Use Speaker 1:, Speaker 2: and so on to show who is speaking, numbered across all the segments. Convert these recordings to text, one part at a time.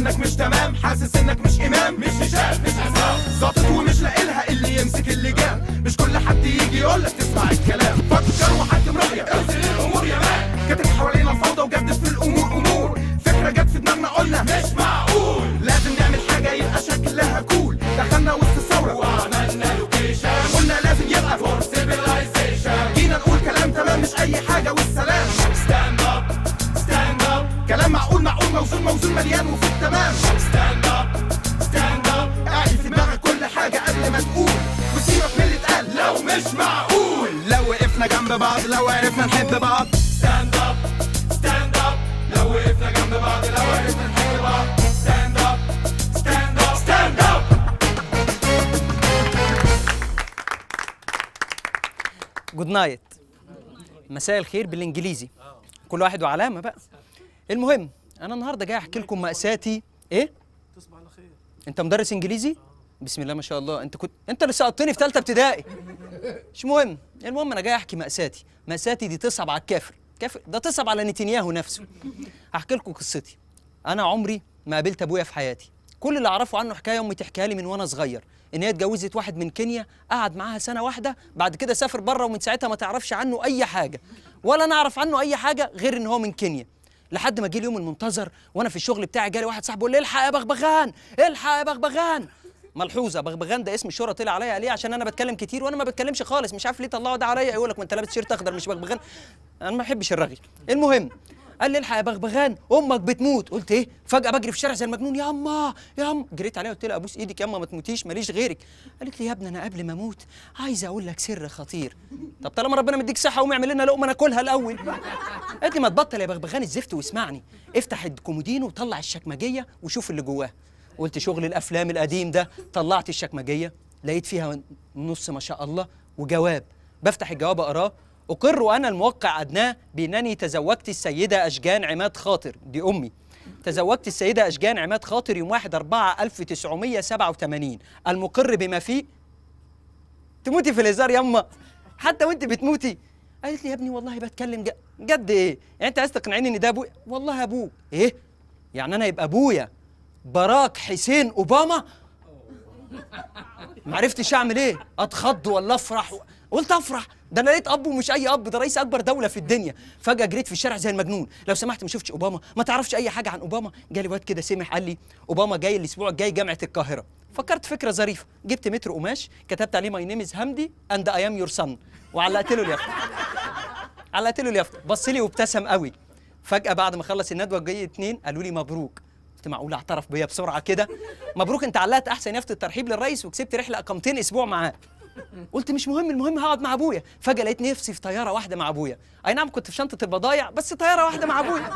Speaker 1: انك مش تمام، حاسس انك مش امام، مش هشام مش عصام، ظابط ومش لاقيلها اللي يمسك اللجام، مش كل حد يجي يقولك تسمع الكلام. فكر وحكم رايك، اوزن الامور يا man، كتب حوالينا الفوضى وجدد في الامور امور، فكرة جت في دماغنا قلنا مش معقول، لازم نعمل حاجة يبقى شكلها cool. دخلنا وسط الثورة وعملنا location، قلنا لازم يبقى for civilization، جينا نقول كلام تمام مش اي حاجة والسلام. stand up stand up، كلام معقول معقول موزون موزون مليان وفي التمام. stand up stand up، اعقل في دماغك كل حاجة قبل ما تقول، وسيبك من اللي اتقال لو مش معقول. لو وقفنا جنب بعض، لو عرفنا نحب بعض. stand up stand up، لو وقفنا جنب بعض، لو عرفنا نحب بعض. stand up stand up stand up.
Speaker 2: good night، مساء الخير بالانجليزي، كل واحد وعلامة بقى. المهم انا النهارده جاي احكي لكم مأساتي. ايه؟
Speaker 3: تصبح على خير.
Speaker 2: انت مدرس انجليزي؟ بسم الله ما شاء الله، انت كنت انت اللي سقطتني في ثالثة ابتدائي. مش مهم، المهم انا جاي احكي مأساتي. مأساتي دي تصعب على الكافر، كافر ده تصعب على نتنياهو نفسه. هحكي لكم قصتي. انا عمري ما قابلت ابويا في حياتي، كل اللي اعرفه عنه حكاية امي تحكيها لي من وانا صغير، ان هي اتجوزت واحد من كينيا، قعد معاها سنة واحدة، بعد كده سافر بره، ومن ساعتها ما تعرفش عنه اي حاجة، ولا نعرف عنه اي حاجة غير ان هو من كينيا. لحد ما جه اليوم المنتظر وانا في الشغل بتاعي، جالي واحد صاحبي بيقول لي الحق يا بغبغان، الحق يا بغبغان. ملحوظة، بغبغان ده اسم الشهرة طلع عليا ليه؟ عشان انا بتكلم كتير وانا ما بتكلمش خالص، مش عارف ليه طلعوا ده عليا. يقول لك ما انت لابس تيشيرت اخضر مش بغبغان. انا ما بحبش الرغي. المهم قال لي الحق يا بغبغان امك بتموت. قلت ايه؟ فجاة بجري في الشارع زي المجنون، يا اما يا اما، جريت عليها قلت لها ابوس ايدك يا اما ما تموتيش، ماليش غيرك. قالت لي يا ابني انا قبل ما اموت عايزه اقول لك سر خطير. طب طالما ربنا مديك صحة قوم اعمل لنا لقمة ناكلها الاول. قالت لي ما تبطل يا بغبغان الزفت واسمعني، افتح الكومودينو وطلع الشكمجيه وشوف اللي جواها. قلت شغل الافلام القديم ده. طلعت الشكمجيه لقيت فيها نص ما شاء الله وجواب. بفتح الجواب اقراه: أقر أنا الموقع أدناه بأنني تزوجت السيدة أشجان عماد خاطر، دي أمي، تزوجت السيدة أشجان عماد خاطر يوم 1/4/1987، المقر بما فيه. تموتي في الهزار ياما حتى وأنت بتموتي. قالت لي يا ابني والله بتكلم جد. إيه؟ يعني أنت عايز تقنعني إن ده أبويا؟ والله أبوك. إيه؟ يعني أنا يبقى أبويا باراك حسين أوباما؟ معرفتش أعمل إيه، أتخض ولا أفرح؟ قلت افرح، ده انا لقيت اب ومش اي اب، ده رئيس اكبر دولة في الدنيا. فجاة جريت في الشارع زي المجنون، لو سمحت ما شفتش اوباما؟ ما تعرفش اي حاجة عن اوباما؟ جالي واد كده سمح قال لي اوباما جاي الاسبوع الجاي جامعه القاهرة. فكرت فكرة ظريفة، جبت متر قماش كتبت عليه my name is همدي and I am your son، وعلقت له اليافطه. علقت له اليافطه، بص لي وابتسم قوي. فجاة بعد ما خلص الندوة جاي اتنين قالوا لي مبروك. قلت معقول اعترف بيا بسرعة كده؟ مبروك انت علقت احسن يافطة ترحيب للرئيس وكسبت رحله اقامتين اسبوع معاه. قلت مش مهم، المهم هقعد مع ابويا. فجأة لقيت نفسي في طيارة واحدة مع ابويا. اي نعم كنت في شنطة البضايع، بس طيارة واحدة مع ابويا،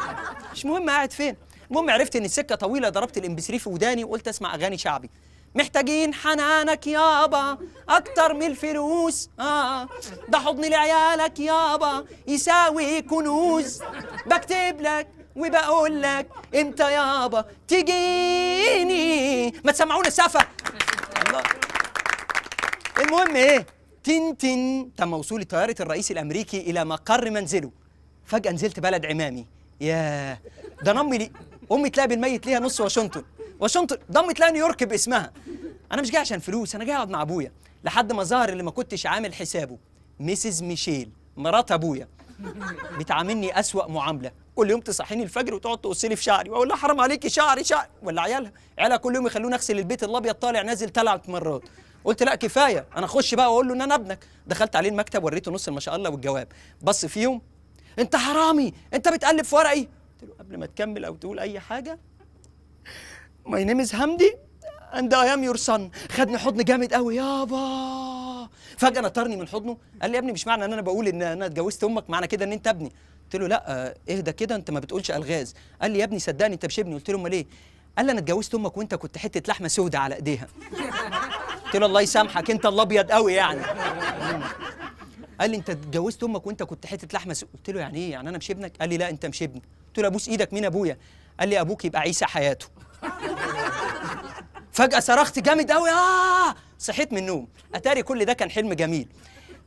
Speaker 2: مش مهم قاعد فين. المهم عرفت ان السكة طويلة، ضربت ال MP3 في وداني وقلت اسمع اغاني شعبي. محتاجين حنانك يابا اكتر من الفلوس، ده حضن لعيالك يابا يساوي كنوز، بكتب لك وبقول لك امتى يابا تجيني. ما تسمعونا السقفة. الله. المهم ايه؟ تن تن تم وصول طيارة الرئيس الأمريكي إلى مقر منزله. فجأة نزلت بلد عمامي. ياه ده أنا أمي لي أمي تلاقي بالميت ليها نص واشنطن، واشنطن ده أمي تلاقي نيويورك باسمها. أنا مش جاي عشان فلوس، أنا جاي أقعد مع أبويا. لحد ما ظهر اللي ما كنتش عامل حسابه، Mrs. ميشيل مرات أبويا، بتعاملني أسوأ معاملة. كل يوم تصحيني الفجر وتقعد تقص لي في شعري، واقول لها حرام عليكي شعري شعري، ولا عيالها عيالها كل يوم يخلوني اغسل البيت الابيض طالع نازل 3 مرات. قلت لا كفاية، انا اخش بقى واقول له ان انا ابنك. دخلت عليه المكتب وريته نص ما شاء الله والجواب. بص فيهم، انت حرامي، انت بتقلب في ورقي. قلت له قبل ما تكمل او تقول اي حاجة، my name is همدي and I am your son. خدني حضن جامد قوي يابا. فجاة نطرني من حضنه، قال لي يا ابني مش معنى ان انا بقول ان انا اتجوزت امك معنى كده ان انت ابني. قلت له لا اهدى كده، انت ما بتقولش الغاز. قال لي يا ابني صدقني انت مش ابني. قلت له امال ايه؟ قال لي انا اتجوزت امك وانت كنت حتة لحمه سودة على ايديها. قلت له الله يسامحك انت الابيض قوي يعني. قال لي انت اتجوزت امك وانت كنت حتة لحمه سودة. قلت له يعني ايه؟ يعني انا مش ابنك؟ قال لي لا انت مش ابني. قلت له ابوس ايدك مين ابويا؟ قال لي ابوك يبقى عيسى حياته. فجأة صرخت جامد قوي، صحيت من النوم. اتاري كل ده كان حلم جميل.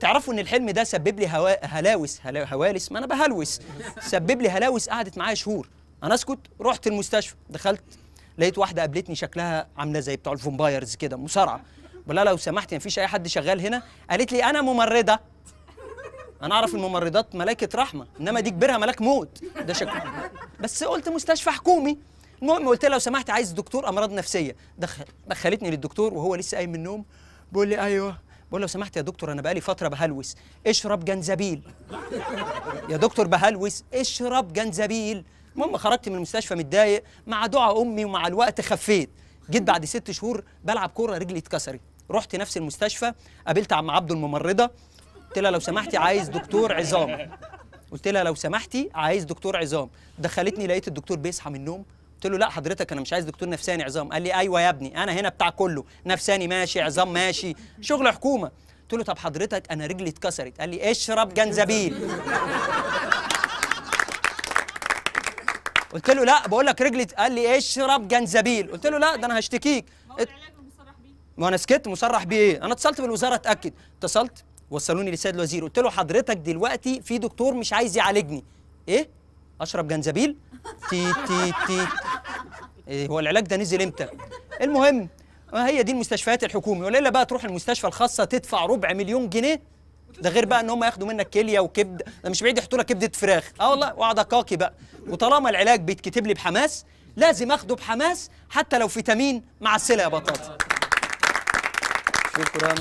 Speaker 2: تعرفوا ان الحلم ده سبب لي هلاوس، هوالس، ما انا بهلوس، سبب لي هلاوس قعدت معايا شهور. انا اسكت، رحت المستشفى، دخلت لقيت واحدة قابلتني شكلها عامله زي بتوع ال vampires كده، مصارعه. بقول لها لو سمحتي مفيش اي حد شغال هنا؟ قالت لي انا ممرضة. انا اعرف الممرضات ملائكة رحمه، انما دي كبيرها ملاك موت ده شكل. بس قلت مستشفى حكومي. المهم قلت لها لو سمحت عايز دكتور امراض نفسية. دخلتني للدكتور وهو لسه قايم من النوم، بيقول لي ايوه. بقول له لو سمحت يا دكتور انا بقالي فترة بهلوس، اشرب جنزبيل. يا دكتور بهلوس، اشرب جنزبيل. المهم خرجت من المستشفى متضايق، مع دعاء امي ومع الوقت خفيت. جيت بعد 6 شهور بلعب كورة رجلي اتكسرت، رحت نفس المستشفى، قابلت عم عبده الممرضة، قلت لها لو سمحتي عايز دكتور عظام. قلت لها لو سمحتي عايز دكتور عظام. دخلتني لقيت الدكتور بيصحى من النوم، قلت له لا حضرتك انا مش عايز دكتور نفساني عظام. قال لي ايوه يا ابني انا هنا بتاع كله، نفساني ماشي، عظام ماشي، شغل حكومة. قلت له طب حضرتك انا رجلي اتكسرت. قال لي اشرب جنزبيل. قلت له لا بقول لك رجلي. قال لي اشرب جنزبيل. قلت له لا ده انا هشتكيك. ما انا سكت. مصرح بيه ايه؟ انا اتصلت بالوزارة اتاكد. اتصلت وصلوني للسيد الوزير، قلت له حضرتك دلوقتي في دكتور مش عايز يعالجني. ايه؟ اشرب جنزبيل؟ تي تي تي. إيه هو العلاج ده نزل امتى؟ المهم هي دي المستشفيات الحكومي، ولا الا بقى تروح المستشفى الخاصة تدفع 250,000 جنيه، ده غير بقى ان هم ياخدوا منك كليه وكبد، ده مش بعيد يحطوا لك كبده فراخ. اه والله، واقعد اكاكي بقى. وطالما العلاج بيتكتب لي بحماس لازم اخده بحماس، حتى لو فيتامين مع السلة يا بطاطا. شكرا.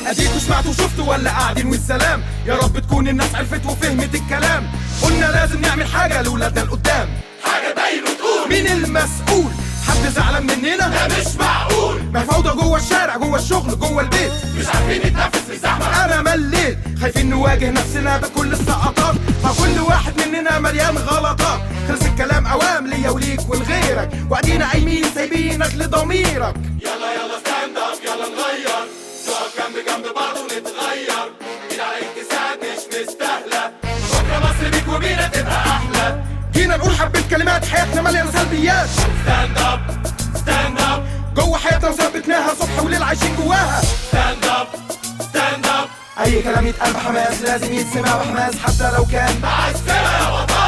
Speaker 1: اديكوا سمعتوا وشفتوا ولا قاعدين والسلام؟ يا رب تكون الناس عرفت وفهمت الكلام. قلنا لازم نعمل حاجة لولادنا لقدام، حاجة تبين وتقول مين المسؤول. حد زعلان مننا؟ ده مش معقول. ما فوضى جوه الشارع، جوه الشغل، جوه البيت، مش عارفين نتنفس في الزحمة. انا مليت، خايفين نواجه نفسنا بكل السقطات، فكل واحد مننا مليان غلطات. خلص الكلام اوام ليا وليك ولغيرك، وادينا قايمين سايبينك لضميرك. يلا يلا stand up، يلا نغير، نقف جنب جنب بعض ونتغير. ايد على ايد تساعد مش مستاهلة، بكره مصر بيك وبينا تبقى احلى. جينا نقول حبه كلمات، حياتنا مليانة سلبيات. stand up stand up، جوه حياتنا وثبتناها، صبح وليل عايشين جواها. stand up stand up، اي كلام يتقال بحماس لازم يتسمع بحماس، حتى لو كان مع السلامة يا بطل.